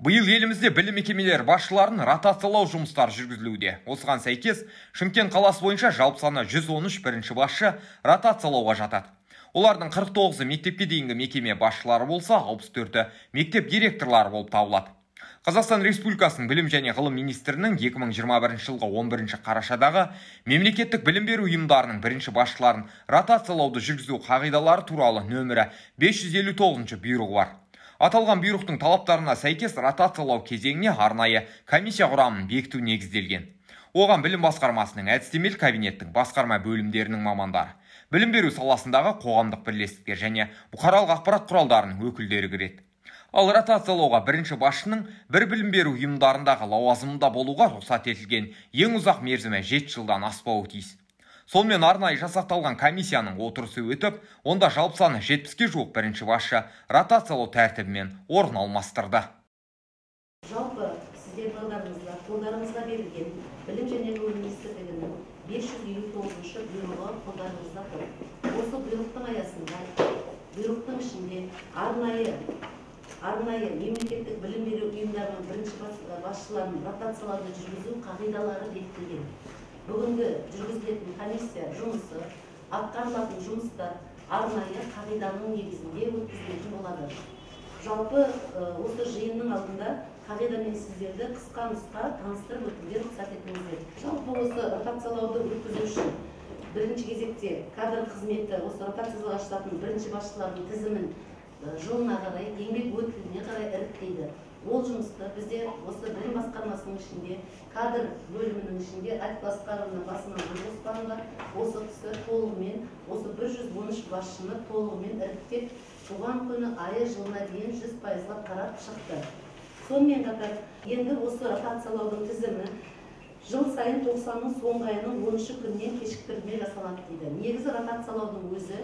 Биыл елімізде білім мекемелері басшыларын ротациялау жұмыстары жүргізілуде. Осыған сәйкес Шымкент қаласы бойынша жалпы саны 113 бірінші басшы ротациялауға жатады. Олардың 49-ы мектепке дейінгі мекеме басшылары болса, 64-і мектеп директорлары болып табылады. Қазақстан Республикасының Білім және ғылым министрінің 2021 жылғы 11 қарашадағы мемлекеттік білім беру ұйымдарының бірінші басшыларын ротациялауды жүргізу қағидалары туралы нөмірі 559 бұйрығы бар. Аталған бұйрықтың талаптарына сәйкес ротациялау кезеңіне арнайы комиссия құрамын бекіту негізделген. Оған білім басқармасының, әдістемелік кабинеттің, басқарма бөлімдерінің мамандары, білім беру саласындағы қоғамдық бірлестіктер және бұқаралық ақпарат құралдарының өкілдері кіреді. Ал ротациялауға бірінші басшының бір білім беру ұйымдарындағы лауазымында болуға рұқсат етілген ең ұзақ мерзімі 7 жылдан аспауы тиіс. Сонымен арнайы жасақталған комиссияның отырысы өтіп, онда жалпы саны 70-ке жуық бірінші басшы ротациялау тәртібімен орын алмастырды. Жалпы сіздер балдарыңызға, қолдарыңызға берілген Білім және ғылым министрлігінің 559 бұйрығы қолдарыңызда тұр. Осы бұйрықтың аясында, бұйрықтың ішінде арнайы мемлекеттік білім беру ұйымдарының бірінші басшыларын ротациялауды жүргізу қағидалары бекітілген. Бүгінгі жүргізілетін комиссия жұмысы, атқарылатын жұмыстар арнайы қағиданың негізінде өткізілетін болады. Жалпы осы жиынның алдында қағидамен сіздерді қысқа нұсқа таныстырып өтуге рұқсат етіңіздер. Жалпы осы ротациялауды өткізу үшін бірінші кезекте кадр қызметі осы ротациялауға жататын бірінші басшылардың тізімін жылына қарай, еңбек өтіліне қарай іріктейді. Ол жұмысты бізде осы білім басқармасының ішінде, кадр бөлімінің ішінде Айтбасқаровна басынан жоспарында осы кісі толығымен, осы 113 басшыны толығымен іріктеп, туған күні, айы, жылына дейін 100%-ға қарап шықты. Сонымен қатар, енді осы ротациялаудың тізімі жыл сайын 90-ның соңғы айының 10-шы күнінен кешіктірілмей жасалады дейді. Негізі ротациялаудың өзі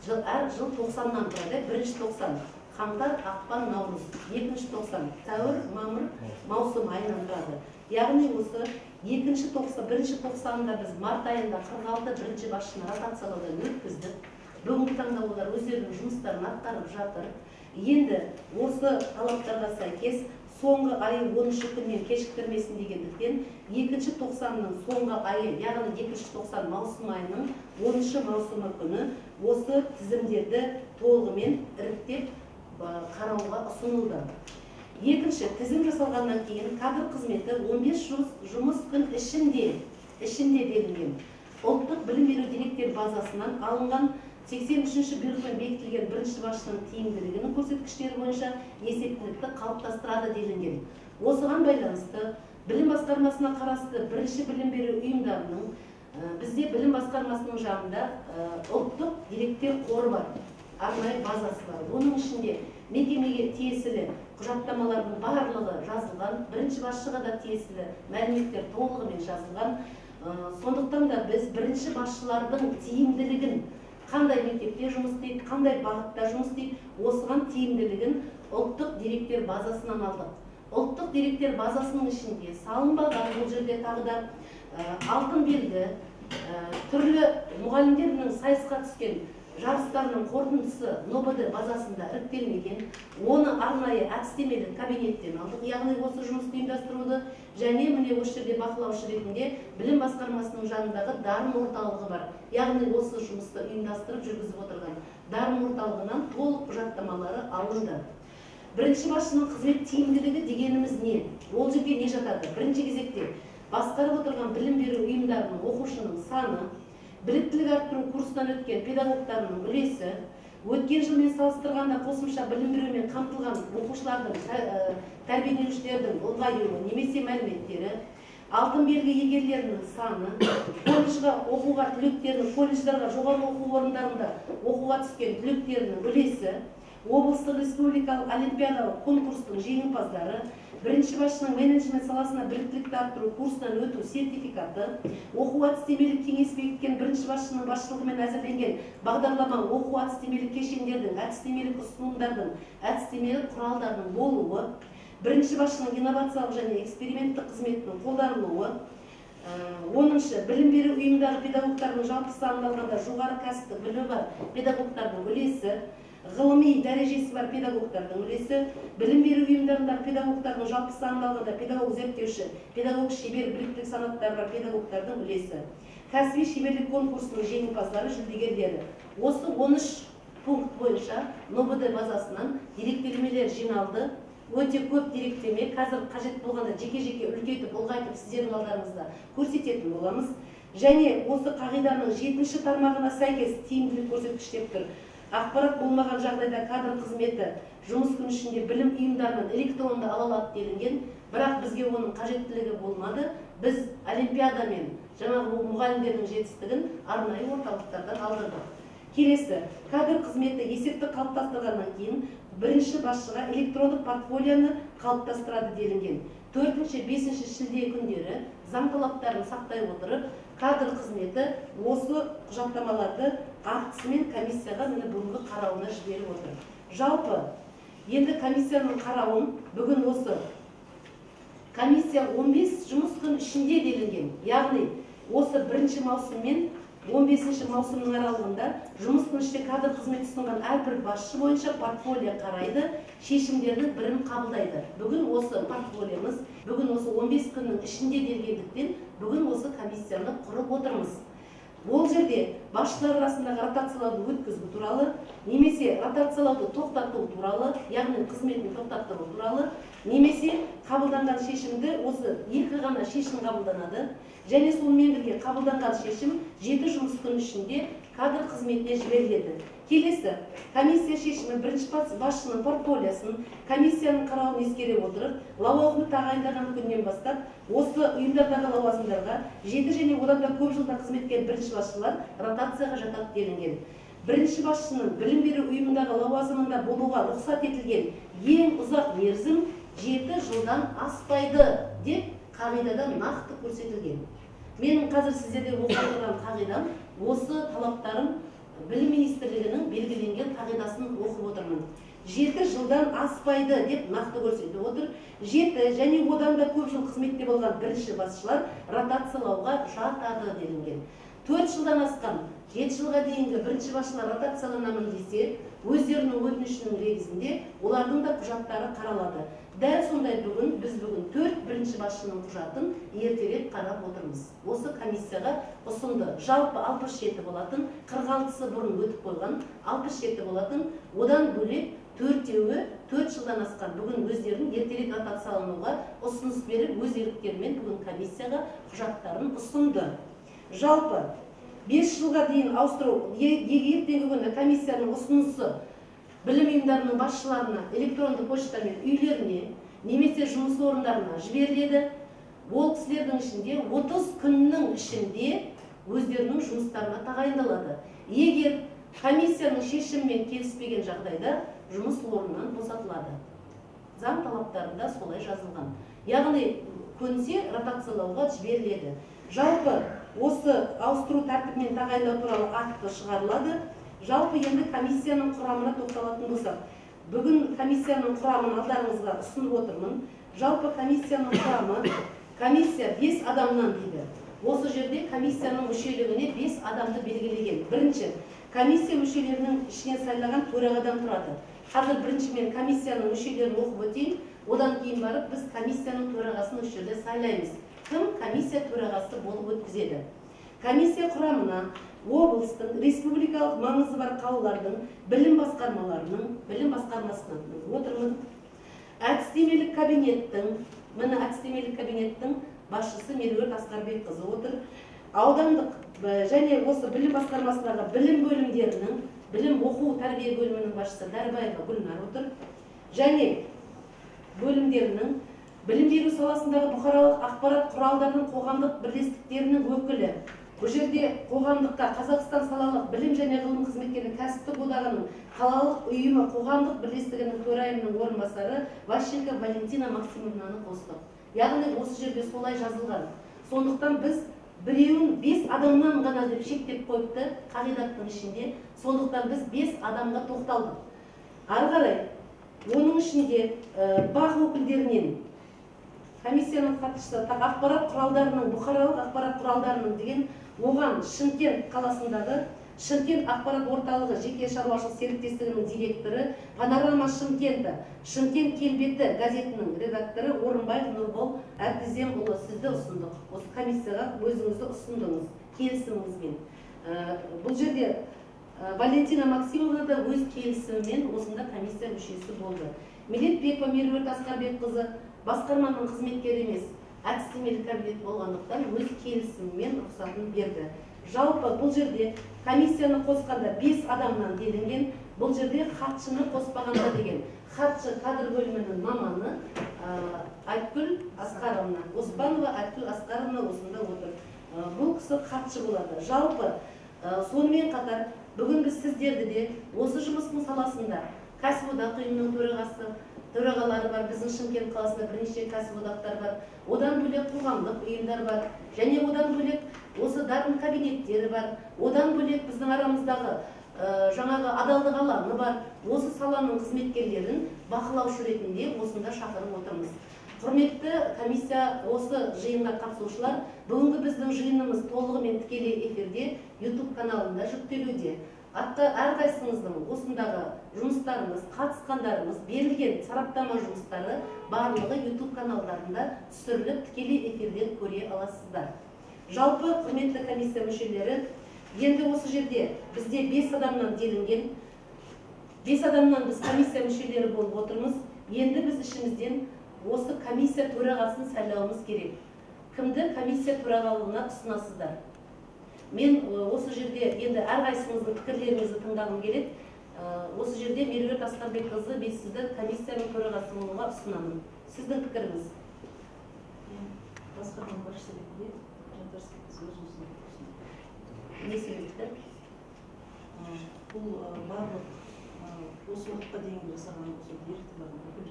әр жыл 90-нан тұрады. Бірінші 90 қаңтар, ақпан, наурыз, екінші 90 сәуір, мамыр, маусым айынан тұрады. Яғни осы екінші 90, бірінші 90-да біз март айында 46 бірінші басшыны ротациялаудан өткіздік. Бүгінгі таңда олар өздерінің жұмыстарын атқарып жатыр. Енді осы талаптарға сәйкес соңғы айы 10-шы күннен кешіктірмесін дегендіктен екінші 90-ның соңғы айы, яғни екінші 90 маусым айының 10-шы маусымы күні осы тізімдерді толығымен іріктеп қарауға ұсынылды. Екінші, тізім жасалғаннан кейін кадр қызметі 15 жұмыс күн ішінде делінген. Ұлттық білім беру деректер базасынан алынған 83-ші бұйрықпен бекітілген бірінші басшының тиімділігінің көрсеткіштері бойынша есептілікті қалыптастырады делінген. Осыған байланысты білім басқармасына қарасты бірінші білім беру ұйымдарының бізде білім басқармасының жанында ұлттық деректер қоры бар, арнайы базасы бар. Оның ішінде мекемеге тиесілі құжаттамалардың барлығы жазылған, бірінші басшыға да тиесілі мәліметтер толығымен жазылған. Сондықтан да біз бірінші басшылардың тиімділігін, қандай мектепте жұмыс істейді, қандай бағытта жұмыс істейді, осыған тиімділігін ұлттық деректер базасынан алдық. Ұлттық деректер базасының ішінде салынбаған бұл жерде тағы да алтын белгі, түрлі мұғалімдердің сайысқа түскен жарыстарының қорытындысы НОБД базасында іріктелмеген. Оны арнайы әдістемелік кабинеттен алдық, яғни осы жұмысты ұйымдастыруды, және міне осы жерде бақылаушы ретінде білім басқармасының жанындағы дарын орталығы бар, яғни осы жұмысты ұйымдастырып жүргізіп отырған дарын орталығынан толық құжаттамалары алынды. Бірінші басшының қызмет тиімділігі дегеніміз не? Ол жерге не жатады? Бірінші кезекте басқарып отырған білім беру ұйымдарының оқушының саны, біліктілік арттыру курсынан өткен педагогтарының үлесі, өткен жылмен салыстырғанда қосымша білім берумен қамтылған оқушылардың, тәрбиеленушілердің ұлғаюы немесе мәліметтері, алтын белгі иегерлерінің саны, колледжға оқуға түлектерінің, колледждарға, жоғары оқу орындарында оқуға түскен түлектерінің үлесі, облыстық республикалық олимпиадалық конкурстың жеңімпаздары, бірінші басшының менеджмент саласына біліктілікті арттыру курсынан өту сертификаты, оқу әдістемелік кеңес бекіткен бірінші басшының басшылығымен әзірленген бағдарлама оқу әдістемелік кешендердің, әдістемелік ұсынымдардың, әдістемелік құралдардың болуы, бірінші басшының инновациялық және эксперименттік қызметінің қолданылуы, 10-шы білім беру ұйымдары педагогтарының жалпы санын алғанда жоғары кәсіптік білімі бар педагогтардың үлесі, ғылыми дәрежесі бар педагогтардың үлесі, білім беру ұйымдарындағы педагогтардың жалпы санын алғанда педагог зерттеуші, педагог шебер біліктілік санаттары бар педагогтардың үлесі, кәсіби шеберлік конкурсының жеңімпаздары, жүлдегерлері. Осы 13 пункт бойынша НОБД базасынан деректемелер жиналды. Өте көп деректеме, қазір қажет болғанда жеке-жеке үлкейтіп, ұлғайтып сіздердің алдарыңызда көрсететін боламыз. Және осы қағиданың 7-ші тармағына сәйкес тиімділік көрсеткіш деп тұр. Ақпарат болмаған жағдайда кадр қызметі жұмыс күні ішінде білім ұйымдарынан электронды ала алады делінген, бірақ бізге оның қажеттілігі болмады. Біз олимпиадамен жаңағы мұғалімдердің жетістігін арнайы орталықтардан алдырдық. Келесі, кадр қызметі есепті қалыптастырғаннан кейін бірінші басшыға электрондық портфолионы қалыптастырады делінген. 4-ші, 5-ші шілде күндері заң талаптарын сақтай отырып, кадр қызметі осы құжаттамаларды актісімен комиссияға міне бүгінгі қарауына жіберіп отыр. Жалпы, енді комиссияның қарауын бүгін осы комиссия 15 жұмыс күн ішінде делінген. Яғни, осы 1 маусым мен 15 маусымның аралығында жұмыс күн ішінде кадр қызметі ұсынған әрбір басшы бойынша портфолио қарайды, шешімдердің бірін қабылдайды. Бүгін осы портфолиомыз, бүгін осы 15 күннің ішінде делгендіктен, бүгін осы комиссияны құрып отырмыз. Ол жерде басшылар арасындағы ротациялауды өткізу туралы, немесе ротациялауды тоқтату туралы, яғни қызметін тоқтаттыру туралы, немесе қабылданған шешімді, осы екі ғана шешім қабылданады, және сонымен бірге қабылданған шешім 7 жұмыс күні ішінде кадр қызметіне жіберіледі. Келесі, комиссия шешімі бірінші басшының портфолиосын комиссияның қарауын ескере отырып, лауазымды тағайындаған күннен бастап, осы ұйымдардағы лауазымдарға 7 және одан да көп жылда қызмет еткен бірінші басшылар ротацияға жатады делінген. Бірінші басшының білім беру ұйымындағы лауазымында болуға рұқсат етілген ең ұзақ мерзім 7 жылдан аспайды деп қағидада нақты көрсетілген. Менің қазір сіздерде оқып отырған қағидам, осы талаптарым Білім министрлігінің белгіленген қағидасын оқып отырмын. 7 жылдан аспайды деп нақты көрсетіп отыр. 7 және одан да көп жыл қызметте болған бірінші басшылар ротациялауға жатады делінген. 4 жылдан асқан 7 жылға дейінгі бірінші басшылар ротацияланамын десе, өздерінің өтінішінің негізінде олардың да құжаттары қаралады. Дәл сондай бүгін біз бүгін 4 бірінші басшының құжатын ертерек қарап отырмыз. Осы комиссияға ұсынды. Жалпы 67 болатын, 46-сы бұрын өтіп қойған, 67 болатын, одан бөлек 4-еуі 4 жылдан асқан бүгін өздерін ертерек ротациялануға ұсыныс беріп, өз еріктерімен бүгін комиссияға құжаттарын ұсынды. Жалпы 5 жылға дейін ауыстыру, ертеңгі күні комиссияның ұсынысы білім ұйымдарының басшыларына электронды почтамен үйлеріне немесе жұмыс орындарына жіберіледі. Ол кісілердің ішінде 30 күннің ішінде өздерінің жұмыстарына тағайындалады. Егер комиссияның шешімімен келіспеген жағдайда жұмыс орнынан босатылады. Заң талаптарында солай жазылған. Яғни көнсе ротациялауға жіберіледі. Жалпы осы ауыстыру тәртібімен тағайындау туралы акті шығарылады. Жалпы енді комиссияның құрамына тоқталатын болсақ, бүгін комиссияның құрамын алдарыңызға ұсынып отырмын. Жалпы комиссияның құрамы, комиссия 5 адамнан дейді. Осы жерде комиссияның мүшелігіне 5 адамды белгілеген. Бірінші, комиссия мүшелерінің ішінен сайлаған төрағадан тұрады. Қазір бірінші мен комиссияның мүшелерін оқып өтейін, одан кейін барып біз комиссияның төрағасын осы жерде сайлаймыз. Кім комиссия төрағасы болып өткізеді? Комиссия құрамына облыстың, республикалық маңызы бар қалалардың білім басқармаларының, білім басқармасынан отырмын. Әдістемелік кабинеттің, міне әдістемелік кабинеттің басшысы Меруерт Асқарбекқызы отыр. Аудандық және осы білім басқармасындағы білім бөлімдерінің, білім оқу тәрбие бөлімінің басшысы Дәрібаева Гүлнар отыр. Және бөлімдерінің білім беру саласындағы бұқаралық ақпарат құралдарының қоғамдық бірлестіктерінің өкілі. Бұл жерде қоғамдыққа Қазақстан салалық білім және ғылым қызметкерінің кәсіптік одағының қалалық ұйымы қоғамдық бірлестігінің төрайымының орынбасары Ващенко Валентина Максимовнаны қостық. Яғни осы жерде солай жазылған. Сондықтан біз біреуін 5 адамнан ғана деп шектеп қойыпты қағидаттың ішінде. Сондықтан біз 5 адамға тоқталдық. Ары қарай оның ішінде бақ өкілдерінен комиссияның хатшысы, ақпарат құралдарының, бұқаралық ақпарат құралдарының деген, оған Шымкент қаласындағы Шымкент ақпарат орталығы жеке шаруашылық серіктестігінің директоры, Панорама Шымкенті, Шымкент келбеті газетінің редакторы Орынбаев Нұрбол Әбдіземұлы, сізді ұсындық. Осы комиссияға өзіңізді ұсындыңыз келісіміңізбен. Бұл жерде Валентина Максимовна да өз келісімімен осында комиссия мүшесі болды. Милетбекова Меруерт Асқарбекқызы басқарманың қызметкері емес, әдістемелік кабинет болғандықтан өз келісімімен рұқсатын берді. Жалпы бұл жерде комиссияны қосқанда 5 адамнан делінген, бұл жерде хатшыны қоспағанда деген. Хатшы кадр бөлімінің маманы Айткүл Асқаровна, Оспанова Айткүл Асқаровна осында отыр. Бұл кісі хатшы болады. Жалпы сонымен қатар бүгін біз сіздерді де осы жұмыстың саласында кәсіподақ ұйымының төрағасы, төрағалары бар, біздің Шымкент қаласында бірнеше кәсіподақтар бар, одан бөлек қоғамдық ұйымдар бар, және одан бөлек осы дарын кабинеттері бар, одан бөлек біздің арамыздағы жаңағы адалдық алаңы бар, осы саланың қызметкерлерін бақылаушы ретінде осында шақырып отырмыз. Құрметті комиссия, осы жиынға қатысушылар, бүгінгі біздің жиынымыз толығымен тікелей эфирде YouTube каналында жүктелуде. Атқа әрқайсыңыздың осындағы жұмыстарымыз, қатысқандарымыз, берілген сараптама жұмыстары барлығы YouTube каналдарында түсіріліп, тікелей эфирден көре аласыздар. Жалпы, құрметті комиссия мүшелері, енді осы жерде бізде 5 адамнан делінген, 5 адамнан біз комиссия мүшелері болып отырмыз. Енді біз ішімізден осы комиссия төрағасын сайлауымыз керек. Кімді комиссия төрағалығына ұсынасыздар? Мен осы жерде енді әрқайсыңыздың пікірлеріңізді тыңдағым келеді. Осы жерде Меруерт Асқарбекқызы, мен сізді комиссияның төрағасы болуға ұсынамын. Сіздің пікіріңіз? Басқарма басшысы ретінде Жантарсыз өзіңізді ұсынамын. Не себепті? Бұл барлық осы уақытқа дейін жасаған осы директорлардың бүкіл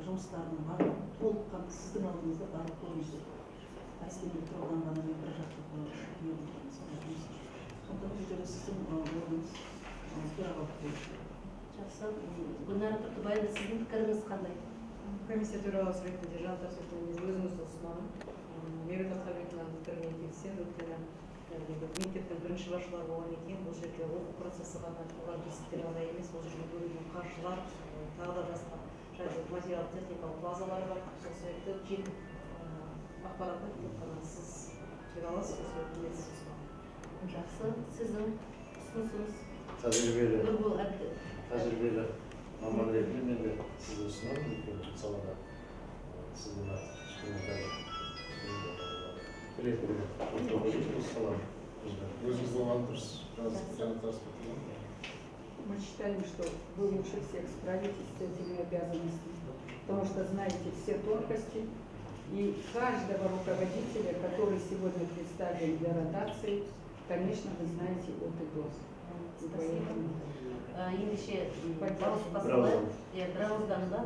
жұмыстарының барлығы толыққанды сіздің алдыңызда барлық көрінісі. Әдістемелік тұрғыдан ғана мен бір жақты жұмыс. Сондықтан бұл жерде сіздің орныңыз төрағалық болып. Жақсы. Гүлнара Тұртыбаева, сіздің пікіріңіз қандай? Комиссия төрағасы ретінде Жантарсыз өзіңізді ұсынамын. Меруерт Асқарбековнаның пікірімен келісемін. Өйткені мектептің бірінші басшылары болғаннан кейін бұл жерде оқу процесі ғана, олардың жетістіктері ғана емес, бұл жерде бөлінген қаржылар, тағы да басқа материалдық техникалық базалары бар. Сол себепті жетік ақпаратты тек қана сіз бере аласыз, сол себепті мен сізді ұсынамын. Жақсы, сіздің ұсынысыңыз? Тәжірибелі маман ретінде мен де сізді ұсынамын. Өйткені бұл салада сізден артық ешкімнің қазір білетін осы саланы. Өзіңіз болған дұрыс. Мы считаем, что вы лучше всех справитесь с этими обязанностями, потому что знаете все тонкости. И каждого руководителя, который сегодня представлен для ротации, конечно, вы знаете от и до. Спасибо. Ендеше, дауыс басылды. Бір ауыздан да.